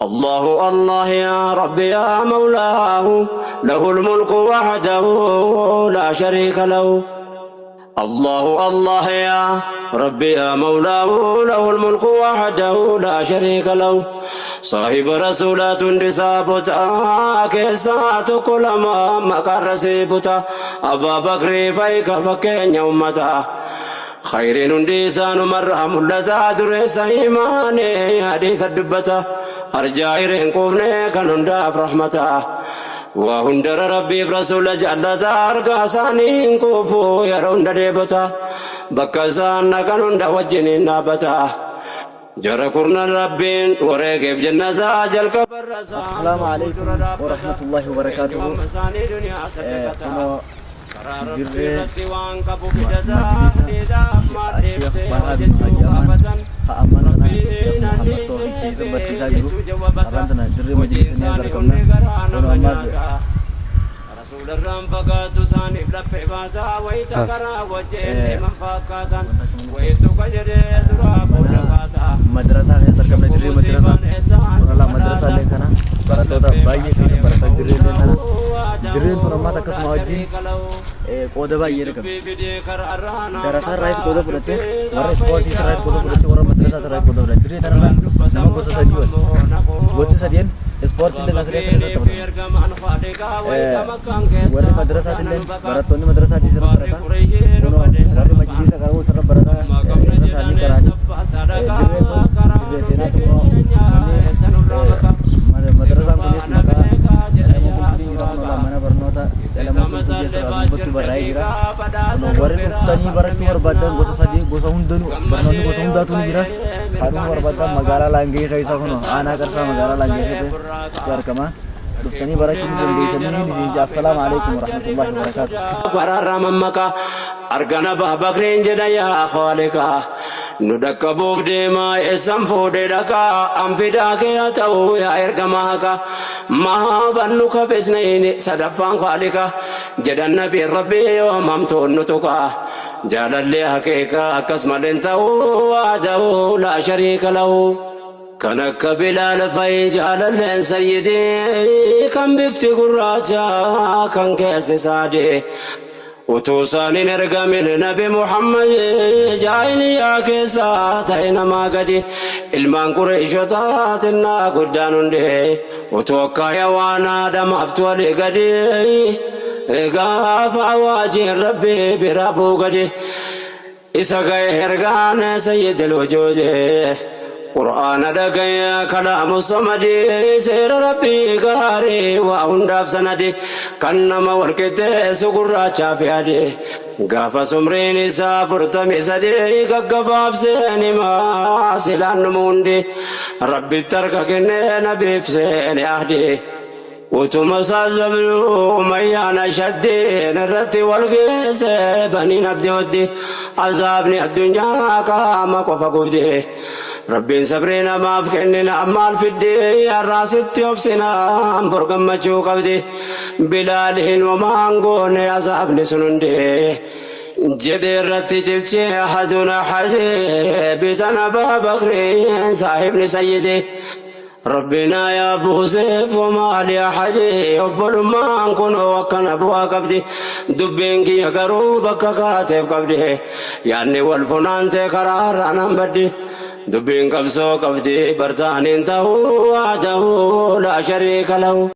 الله الله يا ربي يا مولاه، له الملك وحده لا شريك له. الله الله يا ربي يا مولاه، له الملك وحده لا شريك له. صاحب رسولات دسابتا keessaa tokko lama maqaan seebuta Abbaa Bakrii faika fakkeenya ummata khayriin hundi isaanumarraa mul'ata. Dureessa imaane hadiisa dubbata, arjaa hireen quufne kan hundaaf rahmata. Waa hundara Rabbiif Rasuula jaallata, argaa isaanii hin quufu, yeroo hunda deebota, bakka isaan dhaqan hunda wajjiniin dhaabbata. Jara kurnan Rabbiin wareegeef jannataa jalqabarra. السلام عليكم ورحمة الله وبركاته. Kunoo dirree Sheekh Bahaa bin Hajjamaan haa ammaan tana Sheekh Muhammad Toofiq keessatti barsiisaa jiru. Har'aan tana dirree majlisni as argamna. Kunoo ammaas Rasuularraan fagaatu isaaniif laphee baataa wayita karaa wajjin deeman fakkaatan wayittu ka jedhee duraa booda kaataa. Madrasaa keessatti argamna, dirree madrasaa. Kunoo madrasaa illee kana barattoota baay'ee keessa barataa dirree illee kana. Dirreen tun ammaas akkasuma wajjin qooda baay'ee qabdi. Darasaa irraayis qooda fudhattee, warra ispoortii irraayis qooda fudhattee, warra madrasaa irraayis qooda fudhatte. Dirree kanarra nama gosa sadii wal. Gosti sadeen ispoortii illee asirratti irratti taphatan. Warri madrasaati illee, barattoonni madrasaatii sirra barata. Kunoo warri majlisa qara'uu sirra barata, irra isaanii qaraanii. Dirreen kun dirree seenaatu. Kunoo manni madrasaan kunis maqaa Elemoo Qulqulliin jira. Kunoo mana barnoota Elemoo Qulqullii jechuudha, dubbatti barraa'ee jira. Kunoo warri dhuftanii barachuu barbaadan gosa sadii, gosa hundanuu barnoonni gosa hundaatu ni jira. Kan dhufuu barbaadan magaalaa Laangee keessa, kunoo aanaa Qarsaa magaalaa Laangee keessatti argama. Dhuftanii barachuu ni dandeessanii isin jedha. السلام عليكم ورحمة الله وبركاته. Karaarraa mammaqa argana Baabakriin jedha, yaa Khaaliqa nu dhaqqabuuf deemaa eessan fuudhee dhaqaa anfidaa kee haa ta'u yaa ergama haqa maa bannu kabesnayni sadaffaan Khaaliqa jedhan nabiin Rabbii yoomamtuun nu tuqa jaalallee haqiiqaa akkasumallee ta'uu وحده لا شريك له. Kan akka Bilaal fa'i jaalalleen sayyidii, kan bifti gurraacha kan keessi saadee, utuu isaaniin ergamin Nabi Muhammad jaahiliyaa keessa ta'e namaa gadi. Ilmaan Qureeshotaa xinnaa guddaan hundee utuu akka waan aadamaaf tole gadi, gaafa awaajiin Rabbi bira buu gadi isa ga'e ergaan سيد الوجود. Qur'aana dhagaya كلام الصمد, seera Rabbii gaarii waa hundaaf sanadi, kan nama walqixxeessu gurraachaa fi adii. Gaafa sumriin isaa 43 gaggabaabseen himaa silaan numu hundi Rabbitti harka kennee nabiif seene ahdi. Utuma sassabnu umayyaana shaddeen irratti wal geesse baniin abdii hoddi, azaabni addunyaa qaama qofa gubde. Rabbiin sabrii namaaf kennina maal fidde, har'aasitti obsinaan bor gammachuu qabdi. Bilaaliin homaan goone azaabni sun hundee jedhe irratti cichee أحد أحد bitan Abaa Bakriin saahibni sayyidi. Rabbina yaa buuseef وما لأحد, obbolummaan kunoo akkana bu'aa qabdi. Dubbiin kiyya garuu bakka kaateef qabdi, yaadni wal funaante karaarraa nan baddi. Dubbiin qabsoo qabdi bartaaniin ta'uu وحده لا شريك له.